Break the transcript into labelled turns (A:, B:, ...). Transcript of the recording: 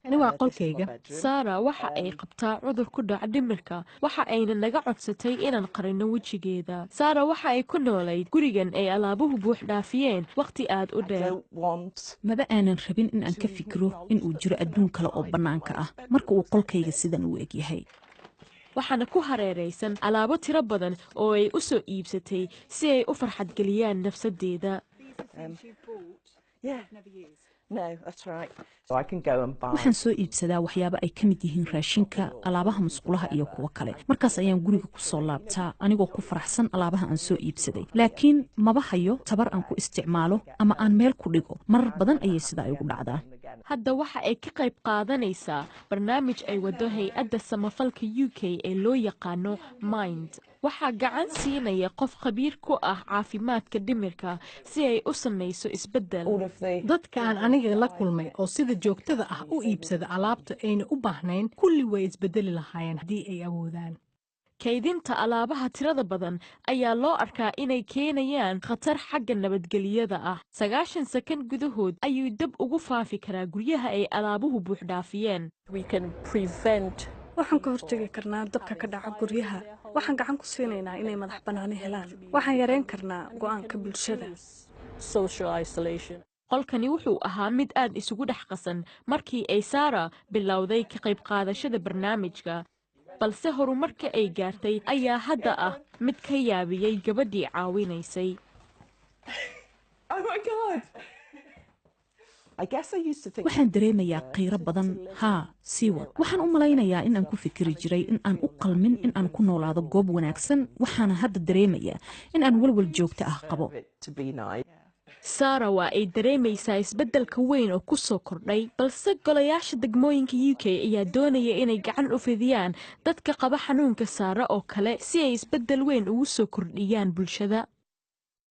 A: Kani waa qolkayga.
B: Sara waxa ay qabtaa cudur ku dhaca dhimirka, waxa ayna naga codsatay inaan qarino wejigeeda. Sara waxa ay ku noolayd gurigan ay alaabuhu buux dhaafiyeen wakhti aad u dheer.
C: Maba aanan rabin in aan ka fikiro in uu jiro adduun kale oo bannaanka ah marka uu qolkayga sidan u egyahay.
B: Waxaana ku hareeraysan alaabo tiro badan oo ay u soo iibsatay si ay u farxadgeliyaan nafsadeeda.
C: Waxaan soo iibsadaa waxyaabo ay ka mid yihiin raashinka, alaabaha musqulaha iyo kuwo kale. Markaas ayaan guriga ku soo laabtaa anigoo ku faraxsan alaabaha aan soo iibsaday, laakiin maba hayo tabar aan ku isticmaalo ama aan meel ku dhigo. Marar badan ayay sidaa igu dhacdaa.
B: Hadda waxa ay ka qayb qaadanaysaa barnaamij ay wado hay-adda samafalka UK ee loo yaqaano Mind. Waxaa gacan siinaya qof khabiir ku ah caafimaadka dhimirka si ay u samayso isbeddel.
A: Dadka aan aniga la kulmay oo sida joogtada ah u iibsada alaabta ayna u baahnayn kulli way isbedeli lahaayeen haddii ay awoodaan.
B: Kaydinta alaabaha tirada badan ayaa loo arkaa inay keenayaan khatar xagga nabadgelyada ah. 90 sakan gudahood ayuu dab ugu faafi karaa guryaha ay alaabuhu buuxdhaafiyeen.
D: Waxaan ka hortegi karnaa dabka ka dhaca guryaha. Waxaan gacan ku siinaynaa inay madax bannaani helaan. Waxaan yareyn karnaa go'aanka bulshada.
B: Qolkani wuxuu ahaa mid aad isugu dhex qasan markii ay Sara bilowday ka qayb qaadashada barnaamijka, balse horumarka ay gaartay ayaa hadda ah mid ka yaabiyey gabadhii caawinaysay.
C: Waxaan dareemayaa qiiro badan. Haa, sii wad. Waxaan u malaynayaa in aan ku fikiri jiray in aan u qalmin in aan ku noolaado goob wanaagsan, waxaana hadda dareemayaa in aan walwal joogto ah qabo.
B: Sara waa ay dareemaysaa isbeddelka weyn oo ku soo kordhay, balse golayaasha degmooyinka UK ayaa doonaya inay gacan u fidiyaan dadka qaba xanuunka Saara oo kale si ay isbeddel weyn ugu soo kordhiyaan bulshada.